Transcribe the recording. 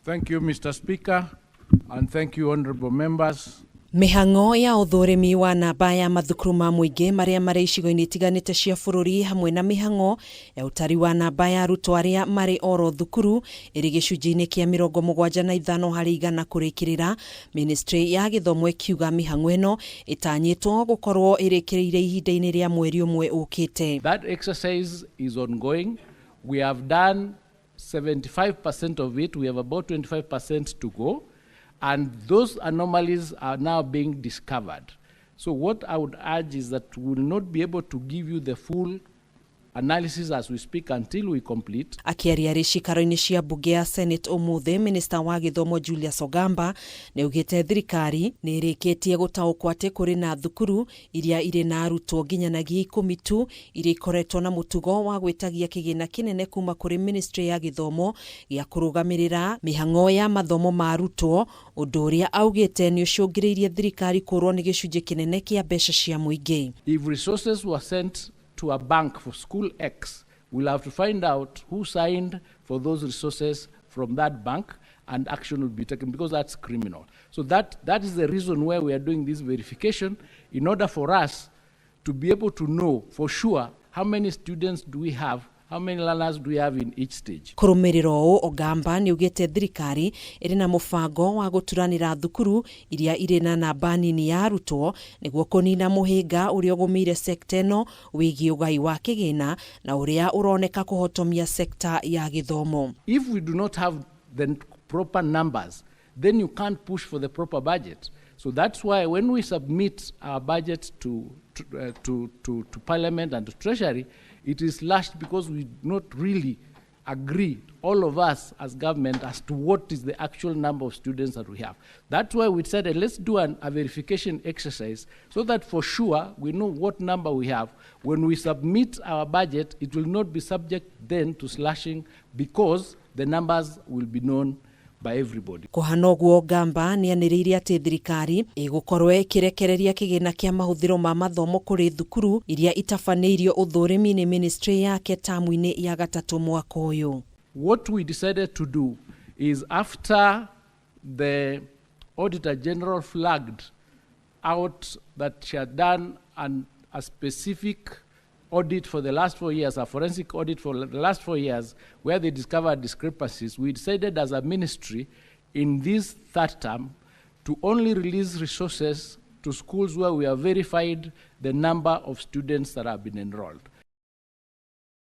Thank you, Mr. Speaker, and thank you, honorable members. Mĩhang'o ya ũthũrimi wa namba ya mathukuru ma mũingĩ marĩa marĩ icigo-inĩ itiganĩte cia bũrũri hamwe na mĩhang'o ya ũtari wa namba ya arutwo arĩa marĩ oro thukuru ĩrĩ gĩcunjĩ-inĩ kĩa 75% kũrĩkĩrĩra. Ministry ya gĩthomo ĩkiuga mĩhang'o ĩno ĩtanyĩtwo gũkorwo ĩrĩkĩrĩire ihinda-inĩ rĩa mweri ũmwe ũkĩte. That exercise is ongoing. We have done 75% of it. We have about 25% to go. And those anomalies are now being discovered. So what I would urge is that we will not be able to give you the full analysis as we speak until we complete. Akĩaria arĩ cikaro-inĩ cia mbunge ya Senate ũmũthĩ, minista wa gĩthomo Julius Ogamba nĩ augĩte thirikari nĩ ĩrĩkĩtie gũtaũkwo atĩ kũrĩ na thukuru iria irĩ na arutwo nginyanagia 10 tu iria ikoretwo na mũtugo wa gwĩtagia kĩgĩna kĩnene kuma kũrĩ ministry ya gĩthomo gĩa kũrũgamĩrĩra mĩhang'o ya mathomo ma arutwo, ũndũ ũrĩa augĩte nĩ ũcũngĩrĩirie thirikari kũrwo nĩ gĩcunjĩ kĩnene kĩa mbeca cia mũingĩ. If resources were sent to a bank for school X, we'll have to find out who signed for those resources from that bank, and action will be taken, because that's criminal. So that is the reason why we are doing this verification, in order for us to be able to know for sure how many students do we have, how many learners do we have in each stage. Kũrũmĩrĩra ũũ, Ogamba nĩ augĩte thirikari ĩrĩ na mũbango wa gũturanĩra thukuru iria irĩ na namba nini ya arutwo nĩguo kũnina mũhĩnga ũrĩa ũgũmĩire sekta ĩno wĩgiĩ ũgai wa kĩgĩna na ũrĩa ũroneka kũhotomia sekta ya gĩthomo. If we do not have the proper numbers, then you can't push for the proper budget. So that's why when we submit our budget to Parliament and to Treasury, it is slashed because we do not really agree, all of us as government, as to what is the actual number of students that we have. That's why we decided let's do a verification exercise so that for sure we know what number we have. When we submit our budget, it will not be subject then to slashing because the numbers will be known by everybody. Kũhana ũguo, Ogamba nĩ anĩrĩire atĩ thirikari ĩgũkorwo ĩkĩrekereria kĩgĩna kĩa mahũthĩro ma mathomo kũrĩ thukuru iria itabanĩirio ũthũrimi nĩ ministry yake tamu-inĩ ya gatatũ mwaka ũyũ. What we decided to do is, after the Auditor General flagged out that she had done a specific audit for the last 4 years, a forensic audit for the last 4 years, where they discovered discrepancies, we decided as a ministry in this third term to only release resources to schools where we have verified the number of students that have been enrolled.